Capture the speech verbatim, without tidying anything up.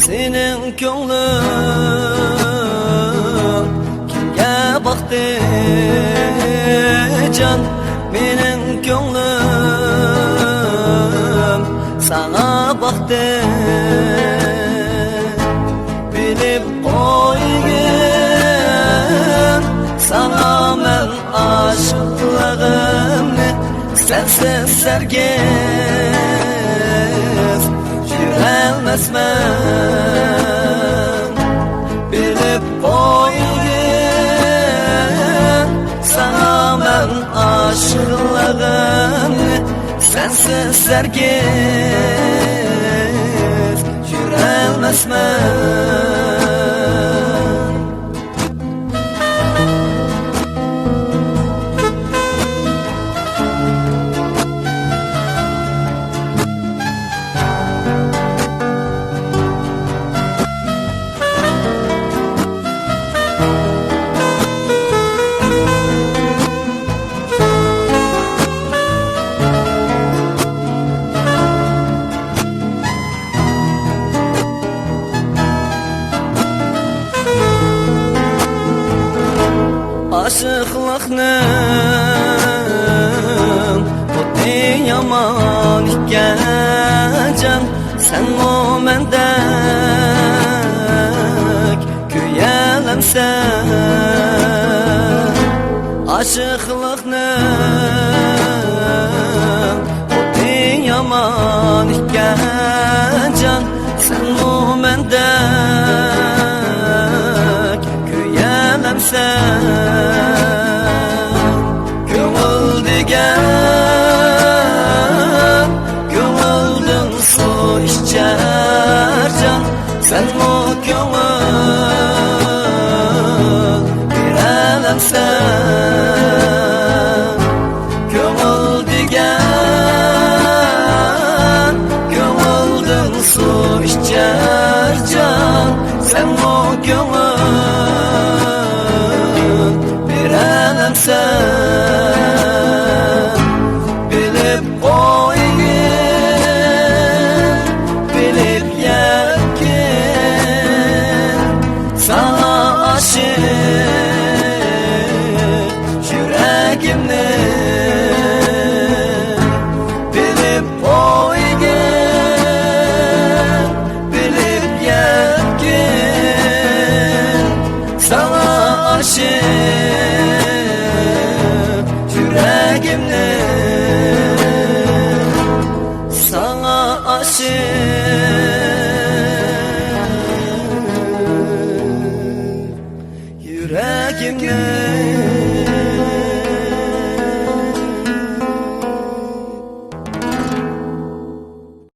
سېنىڭ كۆڭلۈڭ كىمگە باقتى جان؟ مېنىڭ كۆڭلۈم ساڭا باقتى. بىلىپ قويغىن ساڭا مەن ئاشىقلىقىمنى، سەنسىز ھەرگىز يۈرەلمەسمەن. بىلىپ قويغىن ساڭا مەن ئاشىقلىقىمنى، سەنسىز ھەرگىز يۈرەلمەسمەن. ئاشىقلىقنىڭ ئوتى يامان ئىكەن جان، سەنمۇ مەندەك كۆيەلەمسەن؟ ئاشىقلىقنىڭ ئوتى يامان ئىكەن جان، سەنمۇ مەندەك كۆيەلەمسەن؟ كۆڭۈل دېگەن كۆڭۈلدىن سۇ ئىچەر جان، سەنمۇ كۆڭۈل بېرەلەمسەن؟ كۆڭۈل دېگەن كۆڭۈلدىن سۇ ئىچەر جان، سەنمۇ كۆڭۈل بېرەلەمسەن؟ بىلىپ قويغىن، بىلىپ يەتكىن ساڭا ئاشىق يۈرەكىمنى. بىلىپ قويغىن، بىلىپ يەتكىن ساڭا ئاشىق يۈرەكىمنى، ساڭا ئاشىق يۈرەكىمنى.